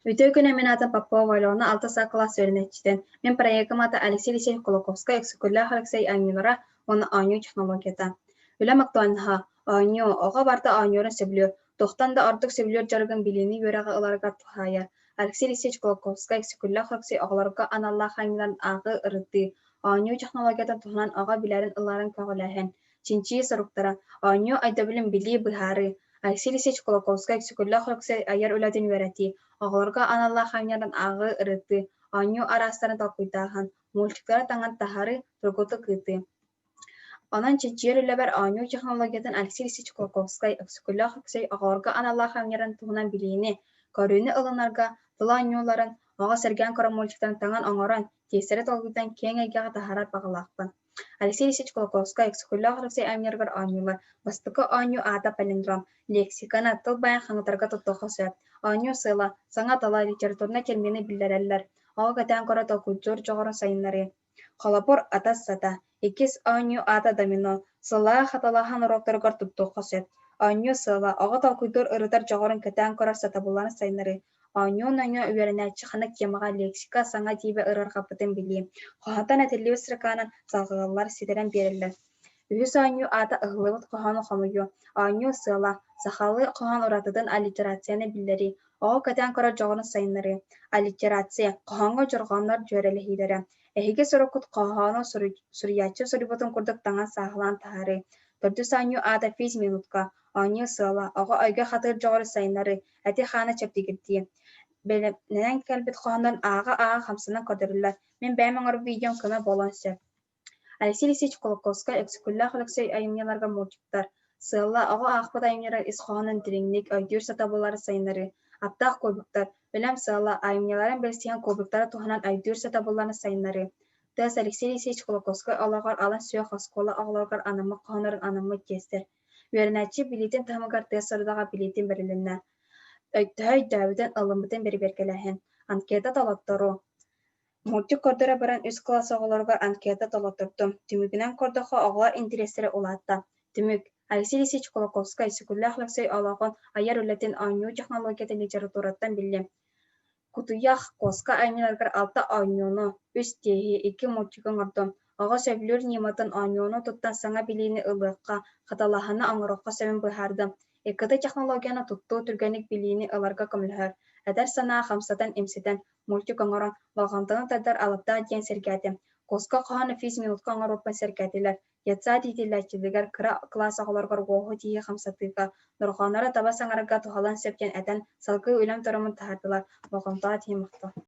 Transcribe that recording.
Үтүө күн мин аатым Попова Алена, алта кылаас үөрэнээччитин. Мин проегым аата Алексей Алексеевич Кулаковскай, Өксөкүлээх Алексей оонньуулара уонна оонньуу технологията. Үлэм актуальноһа: оонньуу, оҕо барыта оонньуурун сөбүлүүр, туохтан да ордук сөбүлүүр дьарыгын билиини үөрэҕи ыларыгар туһаайар. Алексей Алексеевич Кулаковскай, Өксөкүлээх Алексей оҕолорго аналлаах айымньыларын ааҕыы, ырытыы, оонньуу технологиятын туһунан оҕо билэрин ыларын көҕүлээһин, чинчийии соруктара, оонньуу өйдөбүлүн билии, быһаарыы, Алексей Алексеевич Кулаковскай Өксөкүлээх Өлөксөй айар үлэтин үөрэтии, оҕолорго аналлаах айымньыларын ааҕыы, ырытыы, оонньуу араастарын толкуйдааһын, мультиктары таҥан таһаарыы, тургутук ыытыы. Онон чинчийэр үлэбэр оонньуу технологиятын Алексей Алексеевич Кулаковскай Өксөкүлээх Өлөксөй оҕолорго аналлаах айымньыларын туһунан билиини, көрүүнү ылынарга тыл оонньууларын, оҕо сэргээн көрөр мультиктарын таҥан оҥорон, тиэстэри толкуйдаан киэҥ эйгэҕэ таһаарар баҕалаахпын. Алексей Алексеевич Кулаковскай Өксөкүлээх Өлөксөй айымньыларыгар оонньуулар. Бастакы оонньуу аата палиндром. Лексиканы, тыл баайын хаҥатарга туттуохха сөп. Оонньуу сыала: саҥа тыла, литературнай термини биллэрэллэр. Оҕо кэтээн көрө толкуйдуур дьоҕурун сайыннарыы. Холобур, атас-сата. Иккис оонньуу аата домино. Сылаа хатылаһан уруоктарыгар туттуохха сөп. Оонньуу сыала: оҕо толкуйдуур ырытар дьоҕурун кэтээн көрөр сатабылларын сайыннарыы. Оонньуу нөҥүө үөрэнээччи ханнык темаҕа лексика саҥа тиибэ ырыарҕаппытын билии, хоһоонтон этиллибит строканан салҕыыллар, ситэрэн биэрэллэр. Үһүс оонньуу аата ыһыллыбыт хоһоону хомуйуу. Оонньуу сыала: сахалыы хоһоон уратытын аллитерацияны биллэрии, оҕо кэтээн көрөр дьоҕурун сайыннарыы. Аллитерация хоһооҥҥо дьорҕооннор дьүөрэлэһиилэрэ. Эһиги соруккут хоһоону суруйааччы суруйбутун курдук таҥан сааһылаан таһаарыы. Төрдүс оонньуу аата физминутка. Оонньуу сыала: оҕо өйгө хатыыр дьоҕуру сайыннарыы, эти-хааны чэбдигирдии. Бэлэмнэнэн кэлбит хоһооннорун ааҕа-ааҕа хамсанан көрдөрүллэр. Мин бэйэм оҥорбут видеом көмө буолуон сөп. Алексей Алексеевич Кулаковскай Өксөкүлээх Өлөксөй айымньыларга мультиктар. Сыала: оҕо аахпыт айымньыларын ис хоһоонун дириҥник өйдүүр сатабыллары сайыннарыы. Аптаах кубиктар. Үлэм сыала: айымньыларын билсиһэн кубиктары туһанан өйдүүр сатабылларын сайыннарыы. Тыас Алексей Алексеевич Кулаковскай олоҕор алын сүһүөх оскуола оҕолоругар анаммыт хоһооннорун анаммыт тиэстэр. Үөрэнээччи билиитин таһымыгар тыа сорудаҕа билиитин бэрилиннэ. Төһө өйдөөбүтүн, ылыммытын бэрэбиэркэлээһин. Анкета толотторуу. Мультик көрдөрө баран үс кылаас оҕолоругар анкета толоттордум. Түмүгүнэн көрдөххө, оҕолор интэриэстэрэ улаатта. Түмүк. Алексей Алексеевич Кулаковскай Сүкүллээх Өлөксөй олоҕун, айар үлэтин, оонньуу технологиятын литератураттан биллим. Кутуйах, куоска айымньыларыгар алта оонньууну, үс тиэһи, икки мультигы оҥордум. Оҕо сөбүлүүр ньыматын оонньууну туттан саҥа билиини ылыахха, хатылаһыны оҥоруохха сөбүн быһаардым. ИКТ технологияны туттуу түргэнник билиини ыларга көмөлөһөр. Эдэр санаа хамсатан-имситэн, мультик оҥорон, болҕомтону тардар алыптаах диэн сэргээтим. Куоска хоһоону физминутка оҥоруохпун сэргээтилэр. Детсад иитиллээччилэригэр кыра кылаас оҕолоругар уоһу тииһи хамсатыыга, дорҕооннору таба саҥарарга туһалыан сөп диэн этэн, салгыы үлэм торумун таһаардылар, болҕомтоҕо тиийиммэхтэ.